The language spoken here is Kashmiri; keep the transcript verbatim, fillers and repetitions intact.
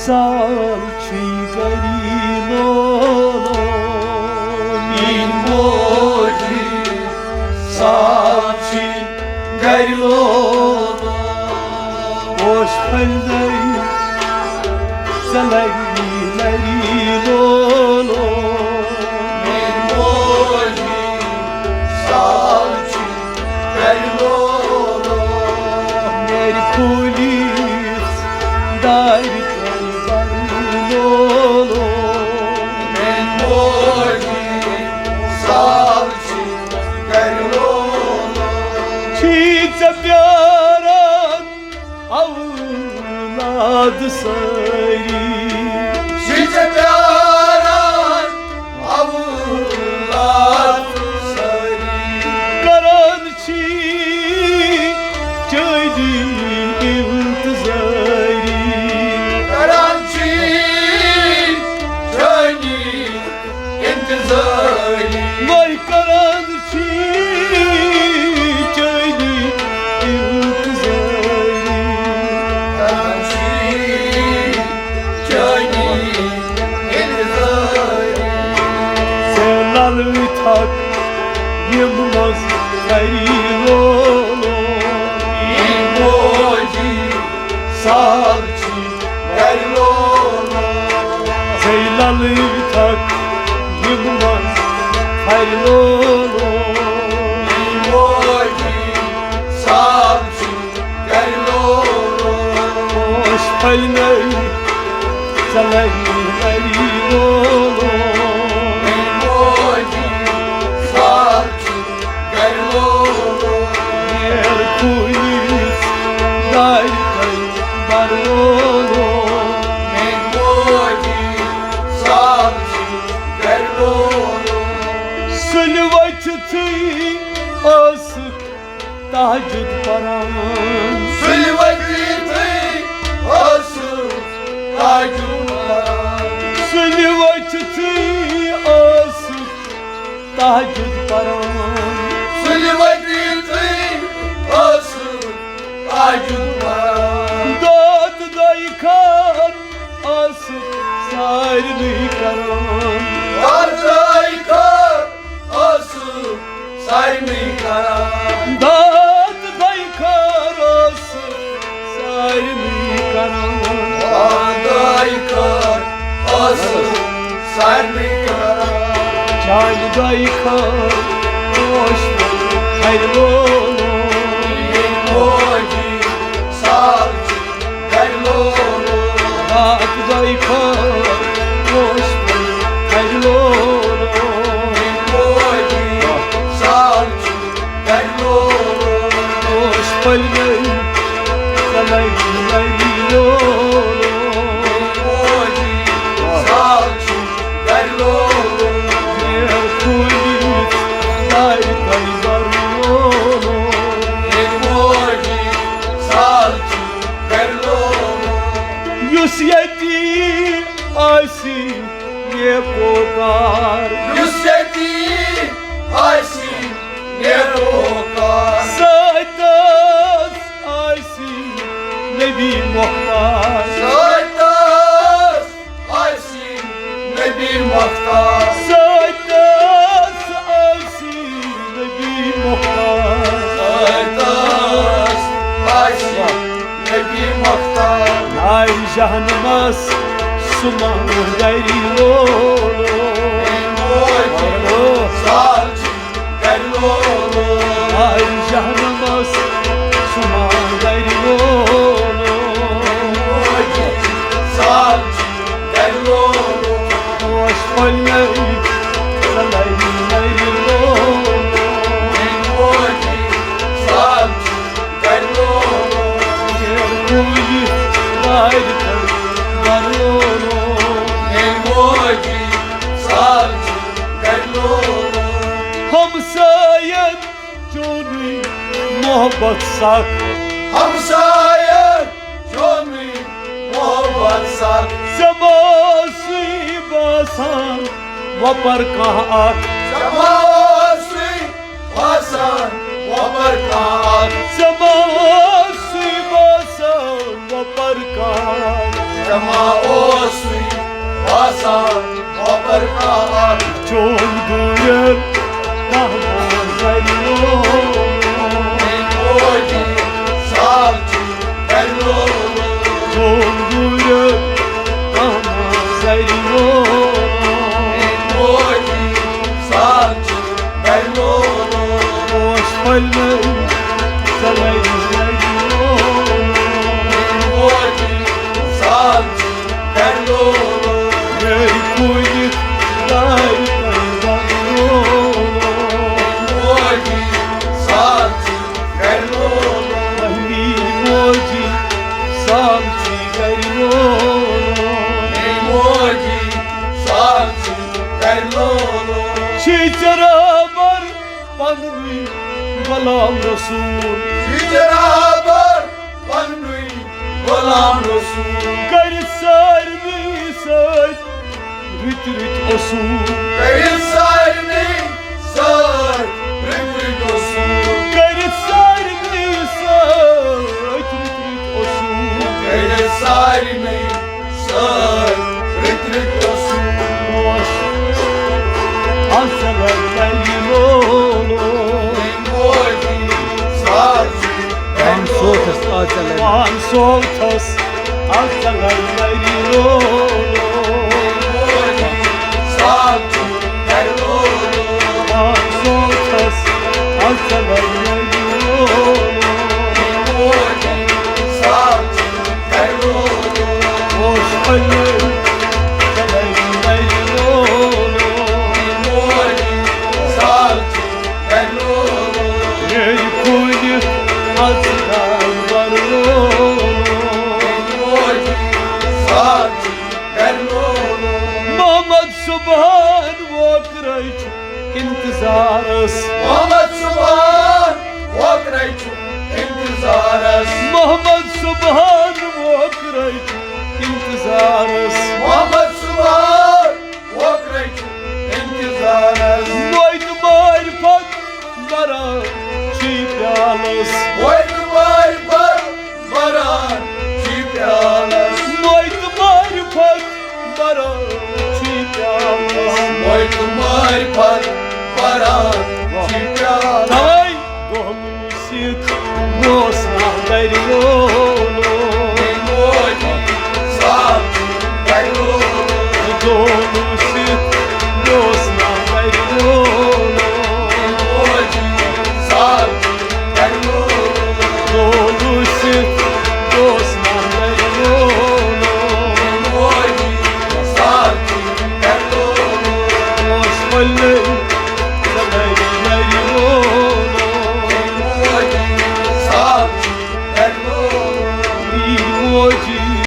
سال چھی گری لولو، میٲنۍ موجی۔ سال چھی گری لولو، پوش پھلۍ نٔوۍ، ژےٚ لری لری لولو، میٲنۍ موجی۔ سال چھی گری لولو، میرِ کھوٗلِتھ دارِ تۄہہِ بَرُن لولو۔ میٲنۍ موجی، سال چھی گری لولو۔ چھی ژےٚ پیاران اولاد سٲری۔ چھی ژےٚ پیاران اولاد سٲری۔ کران چھی چٲنی انتظٲری۔ کران چھی چٲنی انتظٲری۔ وۄنۍ کران چھی چٲنی انتظٲری۔ کران چھی چٲنی انتظٲری۔ ژےٚ للہٕ تھکھ یِم منٛز پھری لولو۔ میٲنۍ موجی، سال چھی گری لولو۔ ژےٚ للہٕ تھکھ یِم منٛز پھری لولو۔ میٲنۍ موجی، سال چھی گری لولو۔ پوش پھلۍ نٔوۍ، ژےٚ لری لری لولو۔ میٲنۍ موجی، سال چھی گری لولو۔ میرِ کھوٗلِتھ دارِ تۄہہِ بَرُن لولو۔ میٲنۍ موجی، سال چھی گری لولو۔ سُلہِ ؤتھِتھٕے ٲسٕکھ تہجد پران۔ سُلہِ ؤتھِتھٕے ٲسٕکھ تہجد پران۔ سُلہِ ؤتھِتھٕے ٲسٕکھ تہجد پران۔ سُلہِ ؤتھِتھٕے ٲسٕکھ تہجد پران۔ دۄد دۄیہِ خٲر ٲسٕکھ سارنٕے کران۔ دۄد دۄیہِ خٲر ٲسٕکھ سارنٕے کران۔ دۄد دۄیہِ خٲر ٲسٕکھ سارنٕے کران۔ دۄد دۄیہِ خٲر ٲسٕکھ سارنٕے کران۔ چانہِ دۄیہِ خٲر اوس پھرِ لولو۔ میٲنۍ موجی، سال چھی گری لولو۔ راتھ دۄیہِ خٲر اوس پھرِ لولو۔ میٲنۍ موجی، سال چھی گری لولو۔ پوش پھلۍ نٔوۍ، ژےٚ لری لری لولو۔ میٲنۍ موجی، سال چھی گری لولو۔ میرِ کھوٗلِتھ دارِ تۄہہِ بَرُن لولو۔ میٲنۍ موجی، سال چھی گری لولو۔ یُس ییٚتی آسہِ نیکوکار۔ یُس ییٚتی آسہِ نیکوکار۔ سۭتۍ آسہِ نبی مختار۔ سۭتۍ آسہِ نبی مختار۔ سۭتۍ آسہِ نبی مختار۔ سۭتۍ آسہِ نبی مختار۔ نارِ جہنمس سُہ مانگری لولو۔ میٲنۍ موجی، سال چھی گری لولو۔ آے جہنمس سُہ مانگری لولو۔ میٲنۍ موجی، سال چھی گری لولو۔ پوش پھلۍ نٔوۍ، ژےٚ لری لری لولو۔ میٲنۍ موجی، سال چھی گری لولو۔ میرِ کھوٗلِتھ دارِ تۄہہِ بَرُن لولو۔ میٲنۍ موجی، سال چھی گری لولو۔ ہمساین چونُے محبت سکھ۔ ہمساین چونُے محبت سکھ۔ ژےٚ ما ٲسٕے باسان وۄپر کانٛہہ اکھ۔ ژےٚ ما ٲسٕے باسان وۄپر کانٛہہ اکھ۔ ژےٚ ما ٲسٕے باسان پرکار۔ ژےٚ ما اوسُے باسان وۄپر کار؟ چون گوٗر کانٛہہ ما زَرِ لولو۔ میٛٲنۍ موجی سال چھِ گَرِ لولو۔ چون گوٗر کانٛہہ ما زَرِ لولو۔ میٛٲنۍ موجی سال چھِ گَرِ لولو۔ اوس پھٔلۍ مٔلۍ ژٕ لَرِ لَرِ لولو۔ میٛٲنۍ موجی سال چھِ گَرِ لولو۔ گَرِ کُلِتھ دارِ تَل بَنٛد لولو۔ میٛٲنۍ موجی سال چھِ گَرِ لولو۔ میٛٲنۍ موجی سال چھِ گَرِ لولو۔ میٛٲنۍ موجی سال چھِ گَرِ لولو۔ چھی ژےٚ رہبر پننُے غلام رسول۔ چھی ژےٚ رہبر پننُے غلام رسول۔ کٔرِتھ سارنٕے سۭتۍ رٕتۍ رٕتۍ اصوٗل۔ کٔرِتھ سارنٕے سۭتۍ رٕتۍ رٕتۍ اصوٗل۔ کٔرِتھ سارنٕے سۭتۍ رٕتۍ رٕتۍ اصوٗل۔ کٔرِتھ سارنٕے سۭتۍ رٕتۍ رٕتۍ اصوٗل۔ اوس اصل لَرِ لولو۔ میٛٲنۍ موجی سال چھِ گَرِ لولو۔ پان سوتھس اصل۔ پان سوتھس اصل لَرِ لولو۔ میٛٲنۍ موجی سال چھِ گَرِ لولو۔ پان سوتھس اصل لَرِ لولو۔ میٛٲنۍ موجی سال چھِ گَرِ لولو۔ اوس پھٔلۍ مٔلۍ ژٕ لَرِ لَرِ لولو۔ میٛٲنۍ موجی سال چھِ گَرِ لولو۔ میٛٲنۍ کُلۍ اَژٕ گَرِ لولو۔ میٛٲنۍ موجی سال چھِ گَرِ لولو۔ محمد سبحان ووکرے چھُ انتظارس۔ محمد سبحان ووکرے چھُ انتظارس۔ محمد سبحان ووکرے چھُ انتظارس۔ محمد سبحان ووکرے چھُ انتظارس۔ مویت معرفت بران چھی پیالس۔ مویت معرفت بران چھی پیالس۔ مویت معرفت بران چھی پیالس۔ مویت معرفت بران